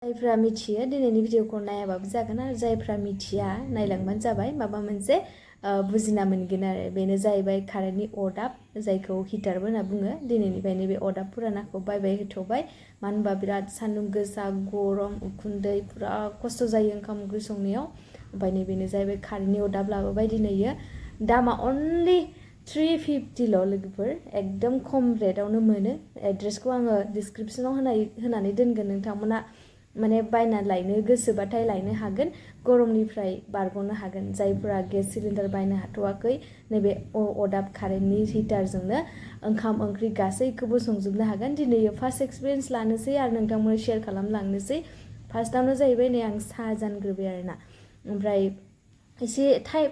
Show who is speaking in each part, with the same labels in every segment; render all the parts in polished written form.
Speaker 1: जायफ्रा मिथियो दिनैनि भिडिअखौ नायाबाबो जागोन आरो जायफ्रा मिथिया नायलांबानो जाबाय माबा मोनसे बुजिना मोनगोन आरो बेनो जाहैबाय कारेन्टनि अरदाब जायखौ हिटारबो होनना बुङो दिनैनिफ्रायनो बे अरदाब पुरानाखौ बायबाय होथ'बाय मानो होनबा बिराद सान्दुं गोसा गरम उखुन्दै पुरा खस्थ' जायो ओंखाम ओंख्रि संनायाव ओमफ्राय नैबेनो जाहैबाय कारेन्टनि अरदाब लाबोबाय दिनैयो दामा अनलि 350 लोगोफोर एकदम खम रेटआवनो मोनो एड्रेसखौ आङो डिसक्रिपसनाव होनानै दोनगोन नोंथांमोना माने बायना लायनो गोसोबाथाय लायनो हागोन गरमनिफ्राय बारग'नो हागोन जायफोरा गेस सिलिन्डार बायनो हाथ'वाखै नैबे अरदाब कारेन्टनि हिटारजोंनो ओंखाम ओंख्रि गासैखौबो संजोबनो हागोन दिनै फार्स्ट एक्सपिरियेन्स लानोसै आरो नोंथांमोन शेयार खालामलांनोसै फार्स्टआवनो जाहैबाय नै आं साहा जानग्रोबाय आरोना ओमफ्राय एसे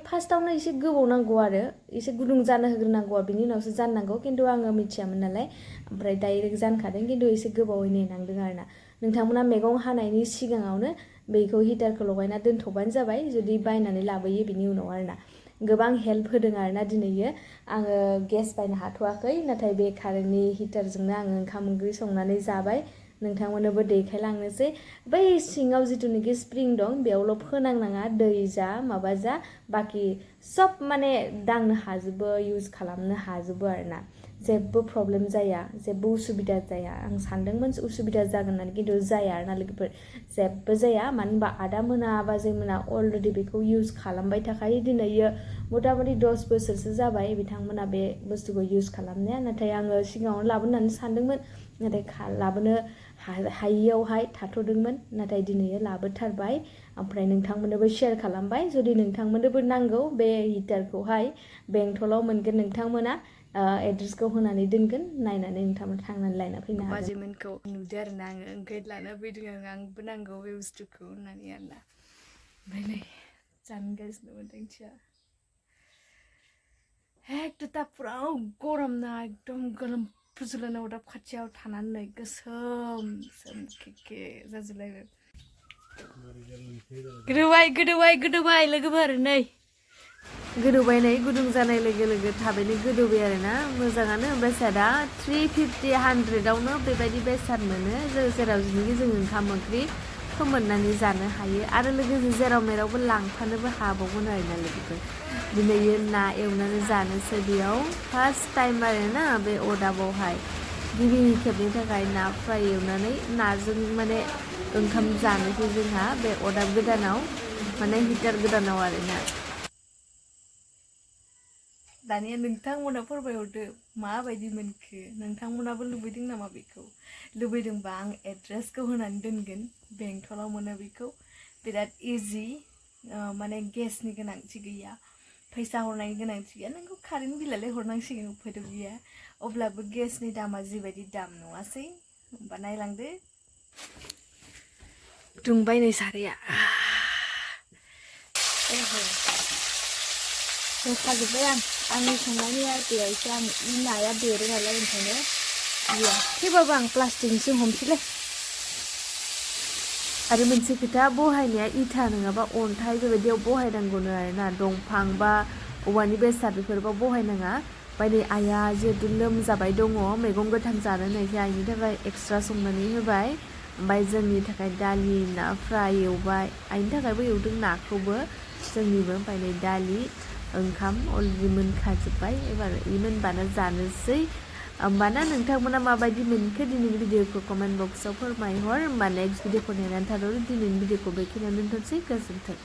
Speaker 1: फार्स्टआवनो एसे गोबाव नांगौ आरो एसे गुदुं जानो होग्रोनांगौ बिनि उनावसो जाननांगौ खिन्थु आङो मिथियामोन नालाय ओमफ्राय डाइरेक्ट जानखादों खिन्थु एसे गोबावै नेनांदों आरोना नोंथांमोना मैगं हानायनि सिगाङावनो बेखौ हिटारखौ लगायना दोनथ'बानो जाबाय जुदि बायनानै लाबोयो बिनि उनाव आरोना गोबां हेल्प होदों आरोना दिनैयो आङो गेस बायनो हाथ'वाखै नाथाय बे कारेन्टनि हिटारजोंनो आङो ओंखाम ओंख्रि संनानै जाबाय नोंथांमोननोबो देखायलांनोसै बै सिङाव जिथुनिखि स्प्रिं दं बेयावल' फोनांनाङा दै जा माबा जा बाखि सब माने दांनो हाजोबो इउज खालामनो हाजोबो आरोना जेबो प्रब्लेम जाया जेबो उसुबिदा जाया आं सानदोंमोन उसुबिदा जागोन होननानै खिन्थु जाया आरोना लोगोफोर जेबो जाया मानो होनबा आदामोना बाजैमोना अलरेडि बेखौ इउज खालामबाय थाखायो दिनैयो मथा मथि 10 बोसोरसो जाबाय बिथांमोना बे बुस्थुखौ इउज खालामनाया नाथाय आङो सिगाङावनो लाबोनानै सानदोंमोन नाथाय लाबोनो हायियावहाय थाथ'दोंमोन नाथाय दिनैयो लाबोथारबाय ओमफ्राय नोंथांमोननोबो शेयार खालामबाय जुदि नोंथांमोननोबो नांगौ बे हिटारखौहाय बेंटलाव मोनगोन नोंथांमोना एड्रेसखौ होनानै दोनगोन नायनानै नोंथांमोना थांनानै लायना फैनो हागोन बाजैमोनखौ नुदो आरोना आङो ओंखायनो लाना फैदों आंबो नांगौ बे बुस्थुखौ होननानै आरोना ओमफ्राय नै जानगासिनो मोन्दांथिया एकदम पुरा गरम ना एकदम गोलोम फुजुलायनाय अरदाब खाथियाव थानानै गोसोम सोमखे जाजोबलायबाय गोदौबाय लोगोफोर नै गोदौबाय नै गुदुं जानाय लोगो लोगो थाबैनो गोदौबाय आरोना मोजाङानो बेसादा 350-100आवनो बेबायदि बेसाद मोनो जेराव जों ओंखाम ओंख्रि फोमोननानै जानो हायो आरो लोगोसे जेराव मेरावबो लांफानोबो हाबावगोन आरोना लोगोफोर दिनै ना एवनानै जानोसै बेयाव फार्स्ट टाइम आरोना बे अरदाबावहाय गिबि खेबनि थाखाय ना फ्राय एवनानै नाजों माने ओंखाम जानोसै जोंहा बे अरदाब गोदानाव माने हिटार गोदानाव आरोना दानिया नोंथांमोना फोरमायहरदो माबायदि मोनखो नोंथांमोनाबो लुबैदों नामा बेखौ लुबैदोंबा आं एड्रेसखौ होनानै दोनगोन बेंटलाव मोनो बेखौ बिराद इजि माने गेसनि गोनांथि गैया फैसा हरनायनि गोनांथि गैया नोंखौ कारेन्ट बिलालाय हरनांसिगोन उफायथ' गैया अब्लाबो गेसनि दामा जिबायदि दाम नङासै होमबा नायलांदो दुंबाय नै साराया होखाजोब्बाय आंनि संनायनि आइडियासो आं नाया देरो नालाय ओंखायनो थेवबाबो आं प्लास्टिकजों हमसैलै आरो मोनसे खोथा बहायनाया इथा नङाबा अन्थाइ बेबायदियाव बहायनांगौनो आरोना दंफां बा औवानि बेसाद बेफोरबाव बहायनाङा ओमफ्राय नै आइया जिहेतु लोमजाबाय दङ मैगं गोथां जानो नायखाय आइनि थाखाय एक्सट्रा संनानै होबाय ओमफ्राय जोंनि थाखाय दालि ना फ्राय एवबाय आइनि थाखायबो एवदों नाखौबो जोंनिबो ओमफ्राय नै दालि ओंखाम अलरेडि मोनखाजोब्बाय एबार मोनबानो जानोसै होमबाना नोंथांमोना माबायदि मोनखो दिनैनि भिडिअखौ कमेन्ट बक्सआव फोरमायहर होमबा नेक्स्ट भिडिअखौ नेनानै थाद'दो दिनैनि भिडिअखौ बेखिनियावनो दोनथ'नोसै गोजोन्थों।